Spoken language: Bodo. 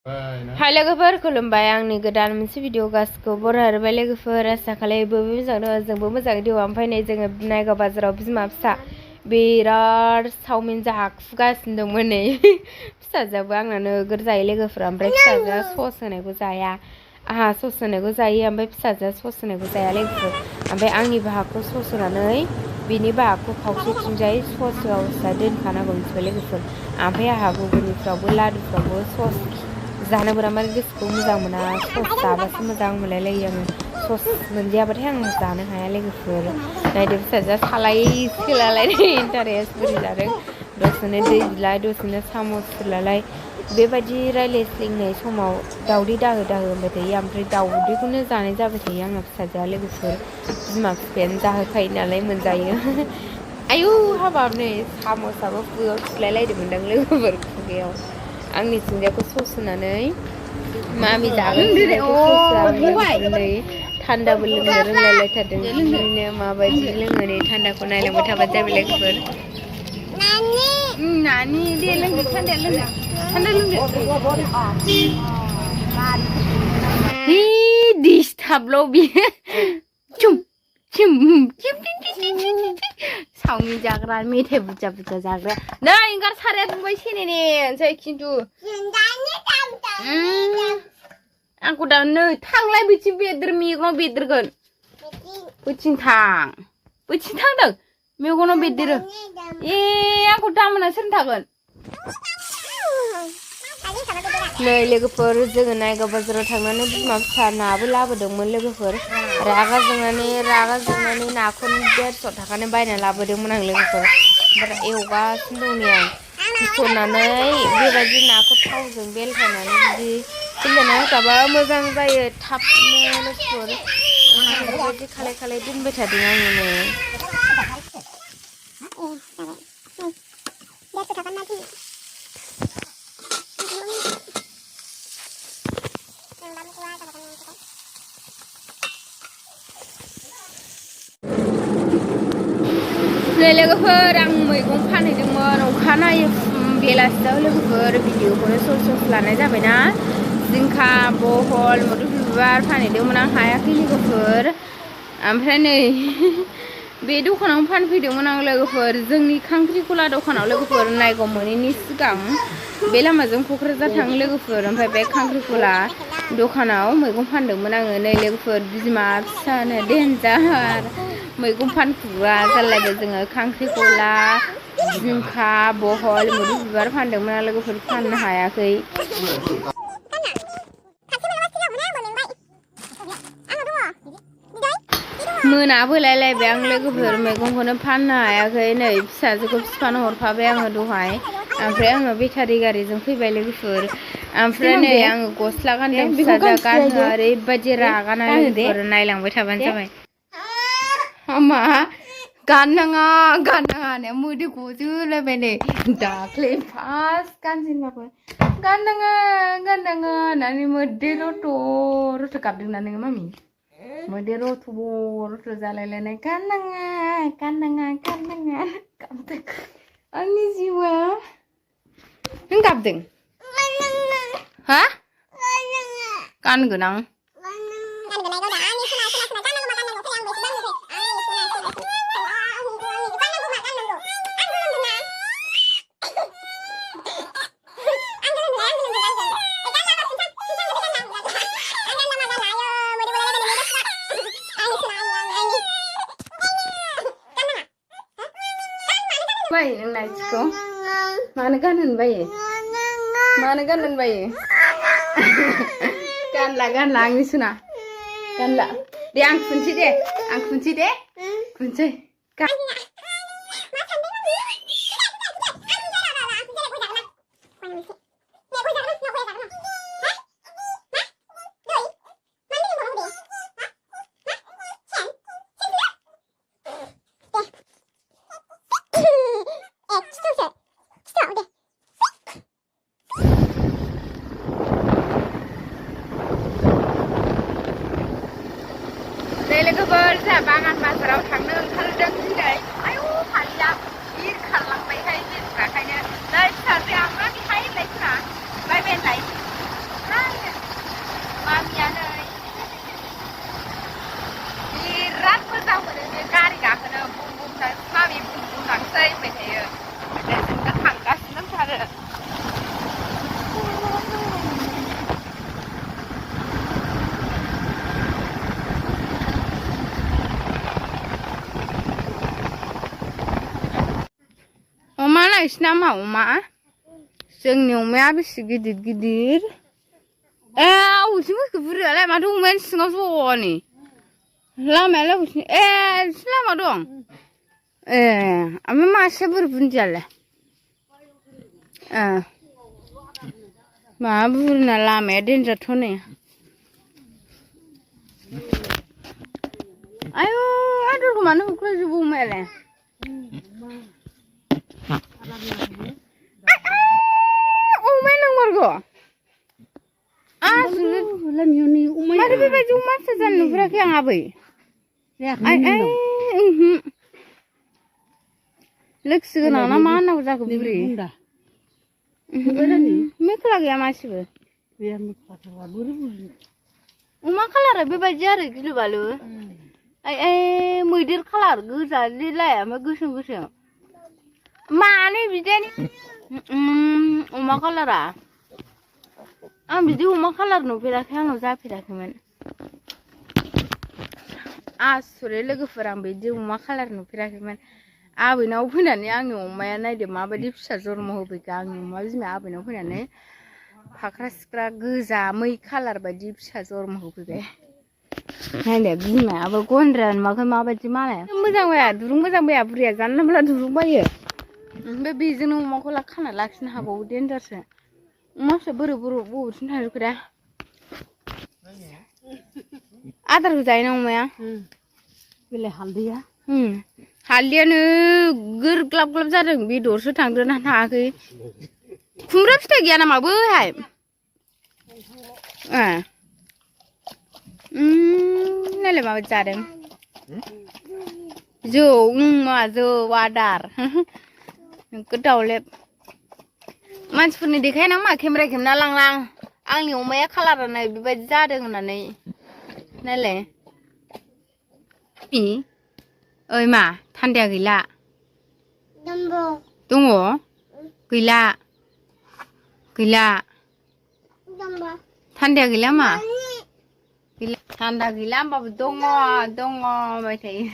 हाय लोगोफोर खुलुमबाय आंनि गोदान मोनसे भिडिअ गासिखौ बरायबाय लोगोफोर आसा खालामो मोजां दङ जोंबो मोजाङै दङ ओमफ्राय नै जोङो नायगाव बाजाराव बिमा फिसा बिराद चावमिन जाखुगासिनो दंमोन नै फिसाजोआबो आंना नोगोर जायो लोगोफोर ओमफ्राय फिसाजोआ सस होनायखौ जाया आहा सस होनायखौ जायो ओमफ्राय फिसाजोआ सस होनायखौ जाया लोगोफोर ओमफ्राय आंनि बाहागखौ सस होनानै बिनि बाहागखौ खावसेथिंजाय सस होआ दोनखानांगौ मिथिबाय लोगोफोर ओमफ्राय आहा गुगुनिफ्रावबो लादुफ्रावबो सस जानो बोरामार गोसोखौ मोजां मोना सस जाबासो मोजां मोनलायलायो आङो सस मोनजायाबाथाय आं जानो हाया लोगोफोर नायदो फिसाजोआ सालाय सोलालाय इन्टारेस्ट बोरै जादों दसेनो दै बिलाय दसेनो सामस सोलालाय बेबायदि रायज्लायस्लिंनाय समाव दावदै दाहो दाहो होनबाय थायो ओमफ्राय दावदैखौनो जानाय जाबाय थायो आंना फिसाजोआ लोगोफोर बिमा बिफायानो जाहोखायो नालाय मोनजायो आयौ हाबाब नै सामसआबो खुगायाव थुलायलायदोंमोनदां लोगोफोर खुगायाव आंनि थिंजायखौ सस होनानै मामि जागोन थिंजायखौ सस होआ नै थान्दाबो लोंनो रोंलायलायथारदों बिदिनो माबायदि लोङो नै थान्दाखौ नायलांबाय थाबा जाबाय लोगोफोर नानि दे लोंदो थान्दा लोंदो डिस्टार्बल' बियो चुम चुम चावमिन जाग्रा मेथाइ बुरजा बुरजा जाग्रा नै ओंखार साराया दुंबाय सेनेने होनसै खिन्थु आंखौ दा नै थांलाय बैथिं बेदर मेगनाव बेदरगोन बैथिं थांदों मेगनाव बेदरो ए आंखौ दामोना सोरनो थागोन नै लोगोफोर जोङो नायगाव बाजाराव थांनानै बिमा फिसा नाबो लाबोदोंमोन लोगोफोर रागा जोंनानै नाखौनो 150 थाखानि बायना लाबोदोंमोन आं लोगोफोर ओमफ्राय एवगासिनो दं नै आं होसननानै बेबायदि नाखौ थावजों बेलथायनानै बिदि बेलथायना होखाबा मोजां जायो थाबनो लोगोफोर बेबायदि खालाय दोनबाय थादों आङो नै लोगोफोर आं मैगं फानहैदोंमोन अखानायै बेलासियाव लोगोफोर भिडिअखौनो सस लानाय जाबायना जिंखा बहल मुदुफुल बिबार फानहैदोंमोन आं हायाखै लोगोफोर ओमफ्राय नै बे दखानावनो फानफैदोंमोन आं लोगोफोर जोंनि खांख्रिखला दखानाव लोगोफोर नायगाव मोनैनि सिगां बे लामाजों क'क्राझार थाङो लोगोफोर ओमफ्राय बे खांख्रिखला दखानाव मैगं फानदोंमोन आङो नै लोगोफोर बिमा फिसानो देन्जार मैगं फानखुआ जालायदों जोङो खांख्रिखला जिंखा बहल मुदुफुल बिबार फानदोंमोन आं लोगोफोर फाननो हायाखै मोनाबोलायलायबाय आं लोगोफोर मैगंखौनो फाननो हायाखै नै फिसाजोखौ फिफानो हरफाबाय आङो दहाय ओमफ्राय आङो बेटारि गारिजों फैबाय लोगोफोर ओमफ्राय नै आङो गस्ला गानदों फिसाजोआ गानहोआ ओरैबायदि रागाना लोगोफोर नायलांबाय थाबानो जाबाय मा गाननाङा होननाया मोदै गजोलायबाय नै दाख्लै फार्स्ट गानजेनबाबो गाननाङा होननानै मोदै रथ' गाबदोंना नोङो मामि मोदै रथ' जालायलायनाय गाननाङा गाबदों आंनि जिउआ नों गाबदों हा गानगोन आं बायो नों नाइटिखौ मानो गानहोनो बायो गानला आंनि सुना गानला दे आं खुनसै दे खुनसै लोगोफोर जोंहा बागान बाजाराव थांनो ओंखारदों दिनै आयौ फालिया गिर खारलांबायहाय जेनग्राखायनो नै फिसाजोआ आंना बेहाय होनलाय जोंना बायबाय होनलाय इसिना मा अमा जोंनि अमाया बेसे गिदिर गिदिर अबेसो मोसौ बुरियालाय माथो अमायानो सिङाव ज'नि लामायालाय अबेसो एसे लामा दं ओमफ्राय मासेया बोरै बुन्दियालाय मा बुरिना लामाया देन्जारथ' नै आयु आदरखौ मानो होख्लायजोबो अमायालाय अमाया नंमारगौ माथो बेबायदि अमा फिसा जानो नुफेराखै आं आबै लोखि गोनां ना मा होननांगौ जाखो बुरि मेख्ला गैया मासेबो अमा खालारा बेबायदि आरो गिलु बालु मैदेर खालार गोजा लिलाया ओमफ्राय गोसोम गोसोम मानो बिदिनो अमा खालारा आं बिदि अमा खालार नुफेराखै आंनाव जाफेराखैमोन आसुरै लोगोफोर आं बिदि अमा खालार नुफेराखैमोन आबैनाव फैनानै आंनि अमाया नायदो माबायदि फिसा जन्म होफैखो आंनि अमा बिमाया आबैनाव फैनानै फाख्रा सिख्रा गोजा मै खालार बायदि फिसा जन्म होफैबाय नायदो बिमायाबो गन्द्रा नुवाखै माबायदि मालाय मोजां बाया दुरुं मोजां बाया बुरिया जानला मोनला दुरुं बायो ओमफ्राय बेजोंनो अमाखौ खाना लाखिनो हाबावो देन्जारसो अमा फिसा बोरै बबेथिं थांजोबखो दा आदारखौ जायोना अमाया बेलाय हालदैया हालदैयानो गोरग्लाब ग्लाब जादों बेदरसो थांग्रोना थाङाखै खुमब्रा फिथाइ गैया नामा बैहाय नायलाय माबायदि जादों जौ मा जौ आदार दाउलेब मानसिफोरनि देखायना मा केमेरा खेबना लांलां आंनि अमाया खालारा नै बेबायदि जादों होननानै नायलाय ओइ मा थान्दाया गैला दङ गैला गैला थान्दाया गैला मा गैला थान्दा गैला होमबाबो दङ दङ होनबाय थायो